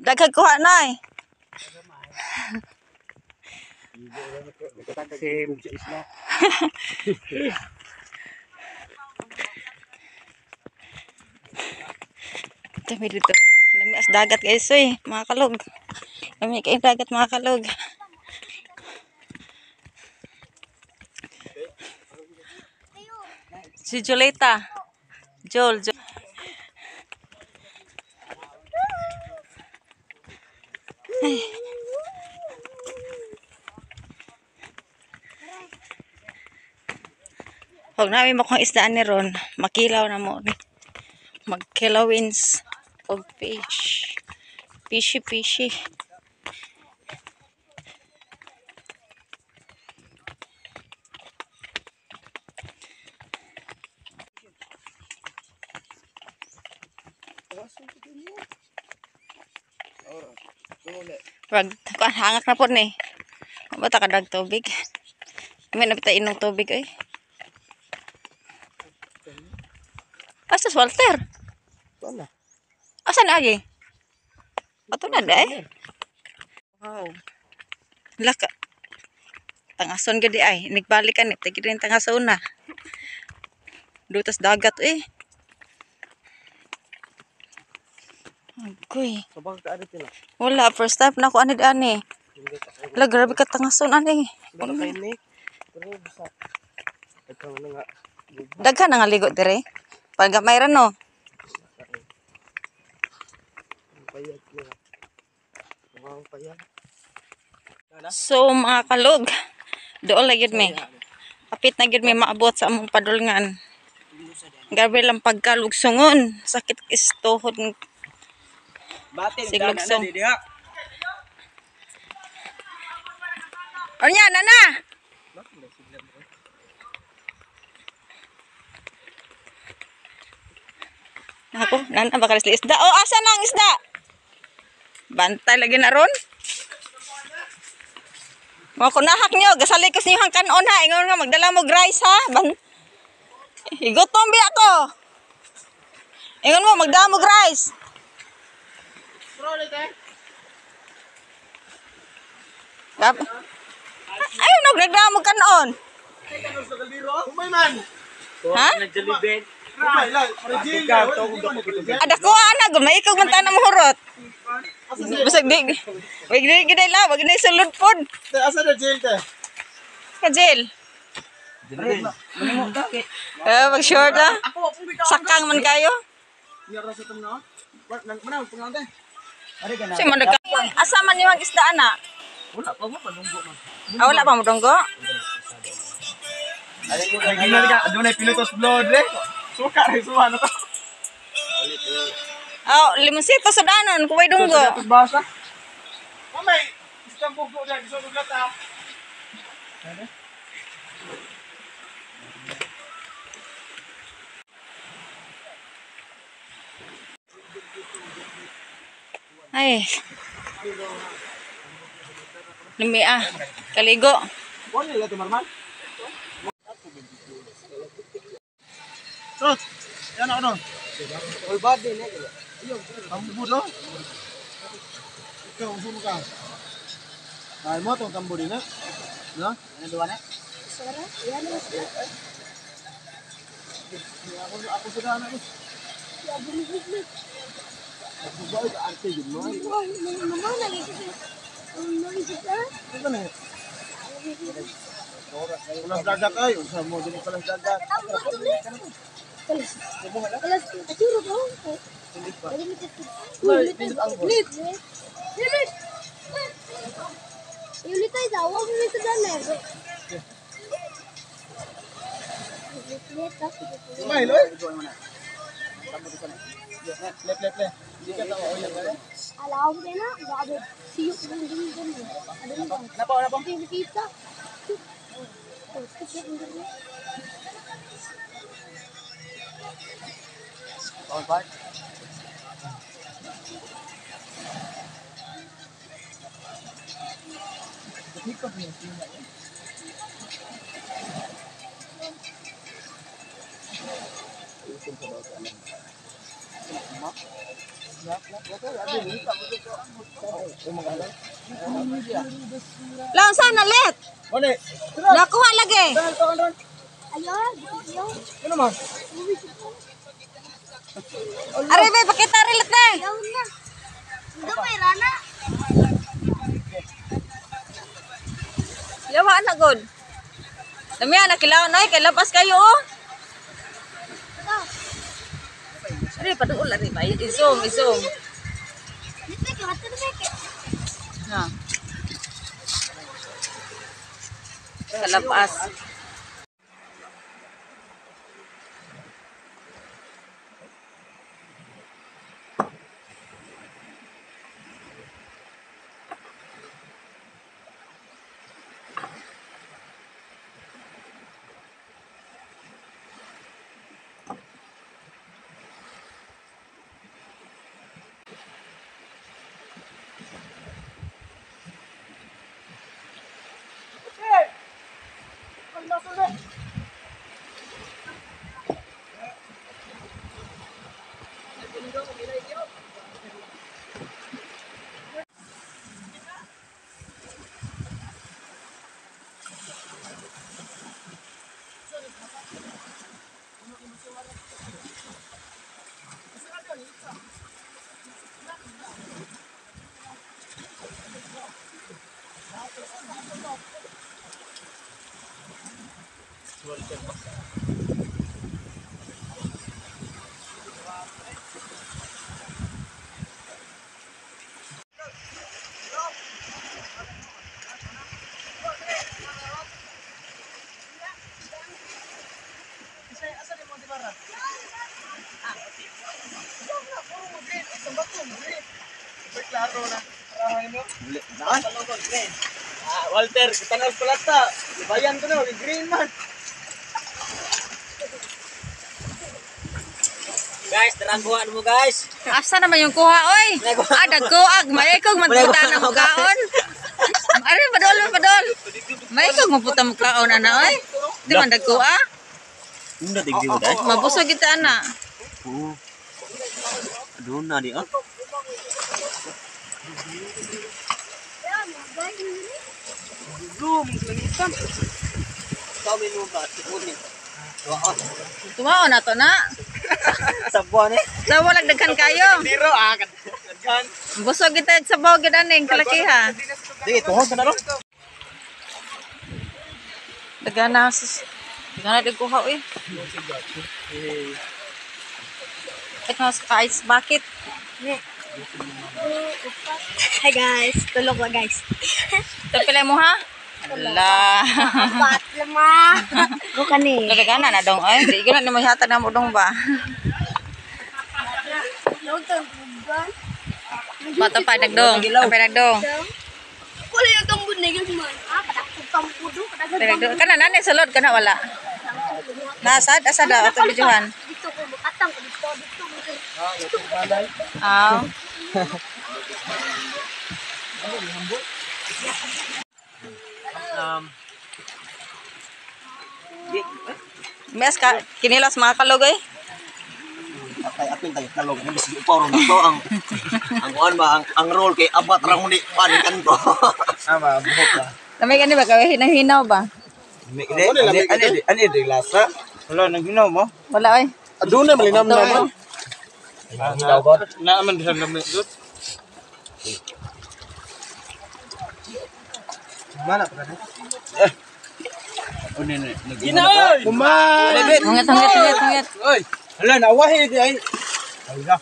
Daghag kuha nay. Dami dito. Lami as dagat guys oy, mga kalog. Lami kay dagat mga kalog. Si Julita. Jol, Jol. Ay. Huwag namin mukhang isdaan ni Ron. Makilaw na mo. Magkilawins og fish. Fishy, fishy. Wag, hangak na po ni. Bata ka dag tubig. May napita inom tubig eh. Asa si Walter? Wala. Asa na agi? Ato na eh. Wow. Laka. Tangason gadi ay. Nigbalik ka ni. Tagi rin tangason na. Dutas dagat eh. Agoy. Wala, first time na ako ani ani. Wala, grabe ka tangason ani. Daghan na nga ligo dire. Pag mayroon no. So mga kalog, dool na gyud mi. Kapit na gyud mi maabot sa among padulngan. Grabe lang pagkalugsungon. Sakit istuhod. Siglugsong. Onya, nana! Ako, nana, baka isda. Oh, asa na ang isda? Bantay lagi na ron. Mga kunahak nyo, gasalikos niyo ang kanon ha. Ingon nga, magdala mo rice ha. Igutom bi ako. Ingon mo, magdala mo rice. Ayun, nagdala mo kanon. Ha? Ada ko ana, gumaikog man tanan mo hurot. Bisag di, wag di gid la, wag ni sulod pod. Asa na jail te? Ka jail. Eh, mag short ah. Sakang man kayo. Si man nagka. Asa man yung isda ana? Wala pa mo padunggo man. Ah, wala pa mo dunggo? Adunay pilotos blood re. Suka re suha na to. Oh, limonsito sa danon, kuway dunggo. Basa. Mamay, isang buggo diyan, gusto ko ta. Ay. Lami ah, kaligo. Wala ila tumarman. So, yan ako no. All body na. Tambo do. Ikaw usulo ka. Ay mo tong tambo din na. No? Ano duwa na? Sara, yan na. Ako ako sa na. Ya bumi. Ako ba arte gid mo? Mama lagi kasi. Ano na? Walang dagat ay, unsa mo dili pala dagat. Alas, aturo ko. Lit. Lit. Ulit ay daw, wag mo sa daner. Smile oy. Le le le. Hindi ka tao oy. Alaw ko na, grabe. Siyok din din din. Napo napo. Kita. All part. Lang sana let. Nakuha lagi. Ayaw, ayaw. Ano man? Ari be, pakita rin let be. Ayaw na. Gamay rana. Yawa na god. Dami na kilaw noy, kay labas kayo oh. Ari paduol ari ba? I-zoom, i-zoom. Dito ka, ato na ka. Ha. Kalabas. Walter, tanaw palata. Bayan ko na, green man. Guys, tarangkuhan mo guys. Asa naman yung kuha oy? Ah, dagkuag, maikog magputa na mukaon. Ari padol padol. Maikog magputa mukaon ana oy. Di man dagkua. Una tigdi mo dai. Mabusog kita ana. Oo. Doon na di ah. Zoom, langitan. Kami mo ba? Kunin. Tumaon na to na. Sabuan eh. Sa walang daghan kayo. Tiro ah, kadgan. Busog kita sa sabaw gid aning kalakiha. Di, tuhod ka na ron. Dagana sus. Dagana dig kuha oy. Ito sa ice bucket. Hi guys, tulog ko guys. Tapilay mo ha? Ala. Pat lama. Ko kani. Dagana na dong oy. Di gana nimo hatag na mo dong ba. Bata pa nagdong. Tapay nagdong. Wala yung tambod na yun man. Ah, patakog tambod do, patakog Tapay nagdong. Kana nani sulod kana wala. Nasad asa daw ato bijuhan. Dito ko makatang ko dito dito. Ah. Mes ka kinilas mga kalugay. Atay apil tayo kalog ni bisig upaw ron to ang kuan ba ang role kay abat ra huni panin kanto. Ama, buhok ka. Lamig ani ba kay hinaw-hinaw ba? Ani ani ani di lasa. Wala nang hinaw mo. Wala oy. Aduna malinam naman. Hinaw ba? Naaman dihan lamig dot. Mana pa ka? Ginaw. Kuman! Hungit hungit hungit hungit. Oy! Hala, nawahi di ay. Hala.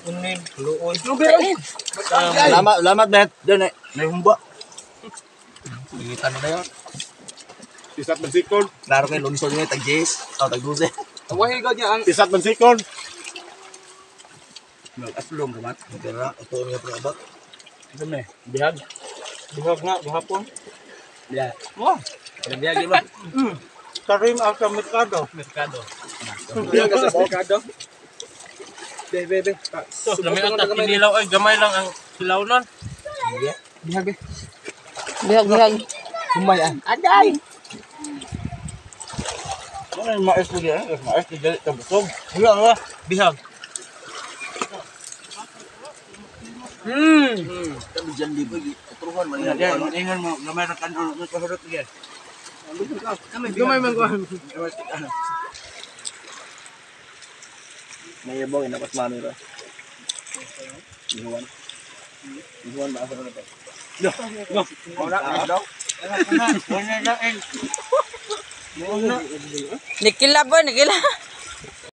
Unin, luon. Lubi. Salamat, salamat bet. Doon eh. May humba. Ingitan na yun. Isat man sikon. Klaro kay lunsod niya tag 10, o tag 12. Awahi god niya ang Isat man sikon. Mag-aslong raman. Kaya ito nga pre abat. Dami. Bihag. Bihag nga, gahapon. Yeah. Wow. Bihag ba? Karim sa merkado. Merkado. Bihag sa merkado. Be, be, be. So, lami ang kinilaw ay gamay lang ang kilaw nun. Bihag, be. Bihag bihag. Humay ah. Agay! Ano yung mais mo diyan? Mais di dali tabusog. Wala, wala. Bihag. Kami dyan di ba truhan man yan. Ingon mo, gamay ra kanon, may kahurot gyud. Gamay man kuan. Nayabong inapas mami ra. Ihuan. Ihuan ba asa na to? Wala na daw. Wala na eh. Nikila boy, nikila.